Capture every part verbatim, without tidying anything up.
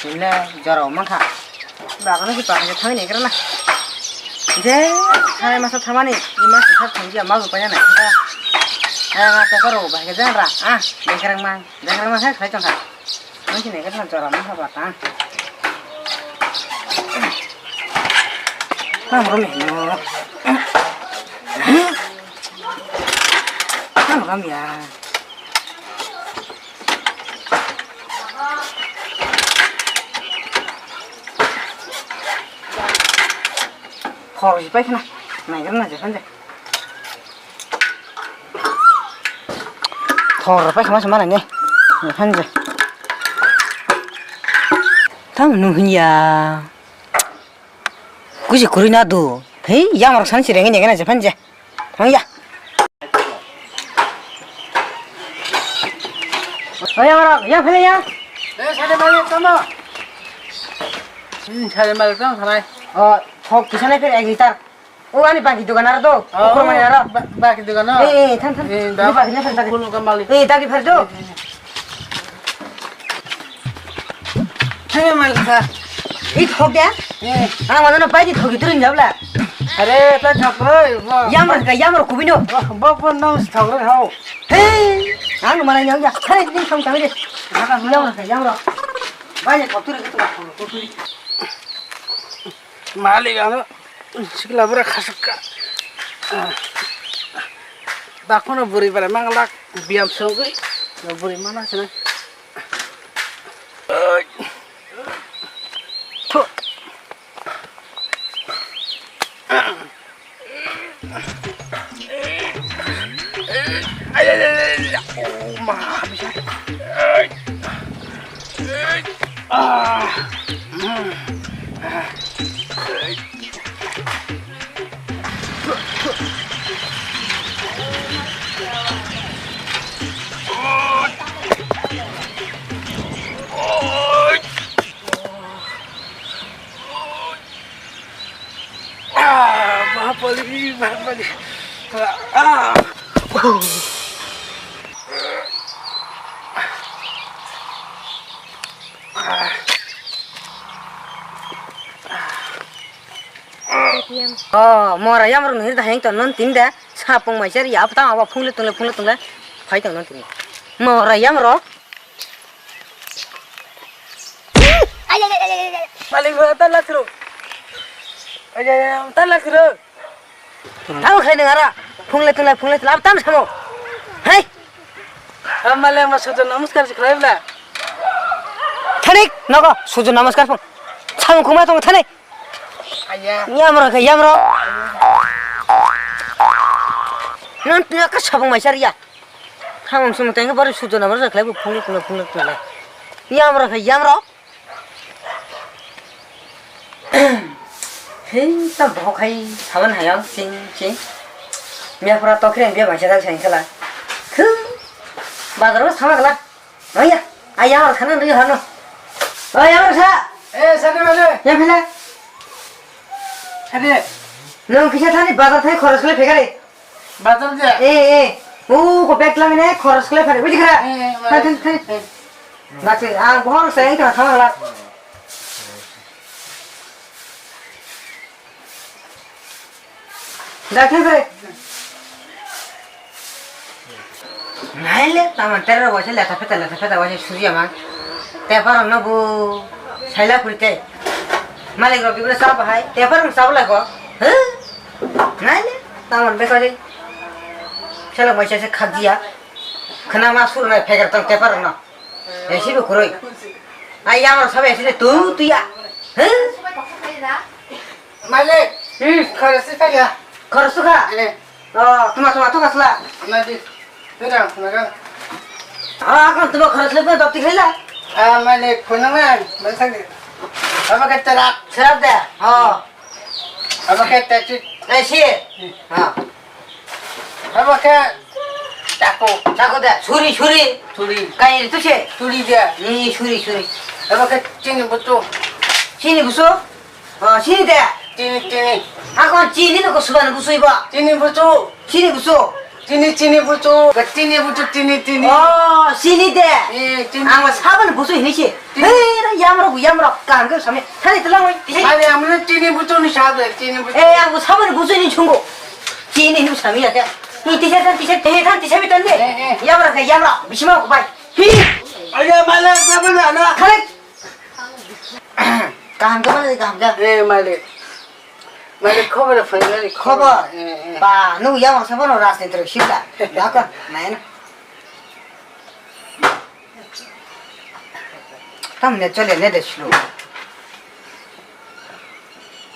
Tile jorao mankha. Bagano si bagano thangwi naikrana. Je thai masa thamani, i mas sa thangya magu paya nai. Aya nga ta karo ba ga jangra. Ah, bekrang mang. Bekrang mang hai khai tongkha. Nang si naikrana jorao mankha ba ta. Nang ro mi no. Nang ro mi ya. Khoroksa pai khna, naigra na jephanje. Khoroksa pai khma se mana ne, jephanje. Tamo nung hinya. Kusi kuri na do. Hei, yang rok san si rengin ya kena jephanje. Thang ya. Oi, yang rok, yang phele yang. Eh, sade malik tamo. Hmm, sade malik tamo sanai. Oh, thok kisa nai phele ek liter. Oh, ani bagi dogan aro do. Oh, ukur mani aro. Ba-, bagi dogan aro. Eh, eh, than, than. Eh, ini bagi na phele tadi. Bulu ka malik. Eh, tadi phele do. Eh, eh. Hei, mal kha. I thok ya? Eh. Ang mano pai di thogi turin jabla. Are, ta thok roi, bo. Yam rok ka, yam rok kubino. Bo, bo, bo, nang thok roi hau. Hei, ang mana nyang ya. Hei, ni thong thang de. Yam rok ka, yam rok. Bai ni thok turin ka tu thok turin. Malik ano sikla bura khasuk ka. Bakhono buri bare manglak biyam songwi buri mana sina. Ah, Bahapali, Bahapali. Ah. Oh, mora yamrok nahir da hayang ton non tin da. Sapung mai cher ya, apta abo phungle tungle, phungle tungle. Phai ton non tin. Mora yamrok. Malik, ta lakhro. Ay, ay, ay, ta lakhro. Tamo khai nang ara. Phungle tungle, phungle tungle, apta samo. Hai. Amale ma sujo namaskar si khlai bla. Thanik, nogo, sujo namaskar phung. Samung khuma tong thanik. Aya. Yamro khe yamro. Non tini ka sabung mai sar ya. Khamung sumung tengke bari sujo namar sa khlai bu phungle phungle phungle phungle. Yamro khe yamro. Hei ta bohok hai saban hayang sing sing. Mia pura tokre ang bia mai sa thang sing khala. Khu. Bazar ba sama khala. Aya, aya, khana nri hano. Aya, sa. Eh, sade male. Ya phila. Sade. Nong kisa thani bazar thai khoros le phegare. Bazar ja. Eh, eh. U ko bag lang ne khoros le phare. Buji khara. Eh, eh, thani, thani, thani. Eh. Bakse, ang bohor sa eng thang thang la. Dakhe bre. Naile, taman terra waise letha pheta, letha pheta waise sujiya ma. Tepa rok no bu saila kuri te. Malik rok bibra sa bahai, tepa rok sa bwlai ko. Huh? Naile, taman beka jai. Sela waise se khakjiya. Khna ma sur nai phegar tong tepa rok no. Esi bo khuroi. Ai yamro sabai esi tu tu ya. Huh? Malik. Hmm. Khoroksa kha ya. Khoroksa kha? Eh. Oh, tuma, tuma, tuma sla. Malik. Tira, naga. Ah, kon tuma khoroksa le dopti khela. Ah, Malik, khunang na, Malik sangdi. Apa ke terak? Serap de. Oh. Apa ke tacit? Eh, si. Hmm. Ha. Abo khe chaku. Chaku de, suri, suri. Suri. Kai tu se. Suri de. Ni suri, suri. Abo khe chini buchu. Chini buchu? Oh, chini de. Chini, chini. Hakon chini no ko suban buchu ibo. Chini buchu. Chini buchu. Tini, tini buchu, tini buchu, tini, tini. Oh, sini de. Eh, tini. Ang sabon buchu hini si. Tini. Hei, ra yamrok, yamrok, kaham khe sami. Thani telang oi. Mali, amno tini buchu ni sabe, tini buchu. Eh, ang sabon buchu ni chungo. Tini ni sami ya khe. Ni tisa tan tisa, tini tan tisa mi tan de. Eh, eh. Yamrok khe yamrok, bisima ko bai. Hi. Ayo, mali, sabon na, na. Khale. Kaham khe mali, kaham khe. Eh, mali. Malik, khobor phai, malik, khobor. Khobor? Eh, eh. Ba, nung yang masa bono rajnitri rok sila. Dakon, naina. Tam net chole, net slow.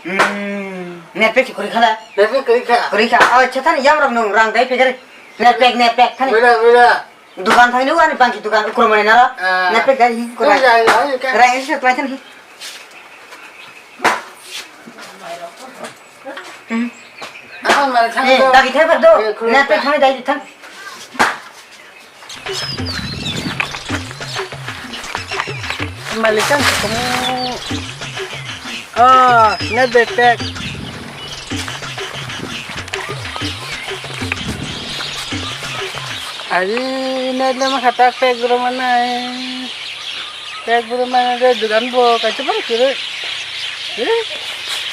Hmm, net pack kuri khala? Net pack kuri kha. Kuri kha. Oh, chetan yang rok nung rang dai pegare. Net pack, net pack, thani. Bera, bera. Dukan thangni ani bangsi dukan ukromani naro. Ah. Nepek dari hi, kura. Kura, ya, ya, ya. Rai isi tuai thani. Hmm. Aman mari thang. Eh, dagi thai bar do. Eh, khulum. Nepek thani dagi thang. Malik kan ketemu. Oh, net pack. Ari net le ma khata pack bro mana. Pack bro mana de dukan bo kaisa bro kire. Eh?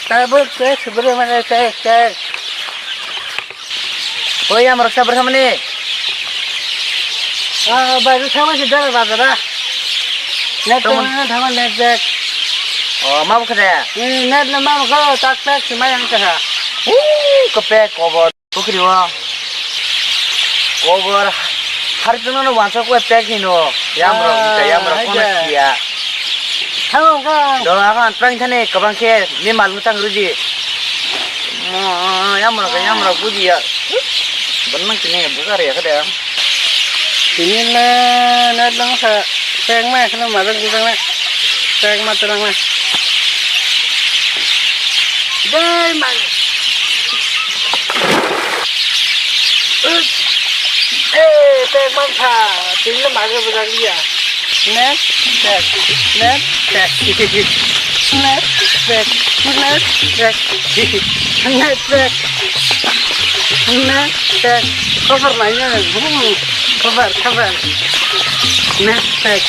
Ta bo pack bro mana pack pack. Oi, amrok sa bro samani. Ah, baru sama si dara bazara. Net pack mana thama net pack. Oh, ma bu khata. Eh, net le ma ko tak pack si ma yang kha. Uh, ko pack ko bo. Pukhri o. Kobor. Harjano no wansa ko pek hino. Yamrok, ah, yamrok kono hai da. Siya. Thango ka. Do akan prank thani kabang khe ni mal mutang rudi. Mo, yamrok, yamrok buji ya. Benang kini buka ya kada. Ini na, na lang sa. Pek ma khana ma dang dang na. Pek ma terang na. Dai ma. Eh, pek man tha. Tin na ma ga ba dang ya. Net pek. Net pek. Net pek. Net pek. Net pek. Net pek. Cover ma ya. Hmm. Cover, cover. Net pek.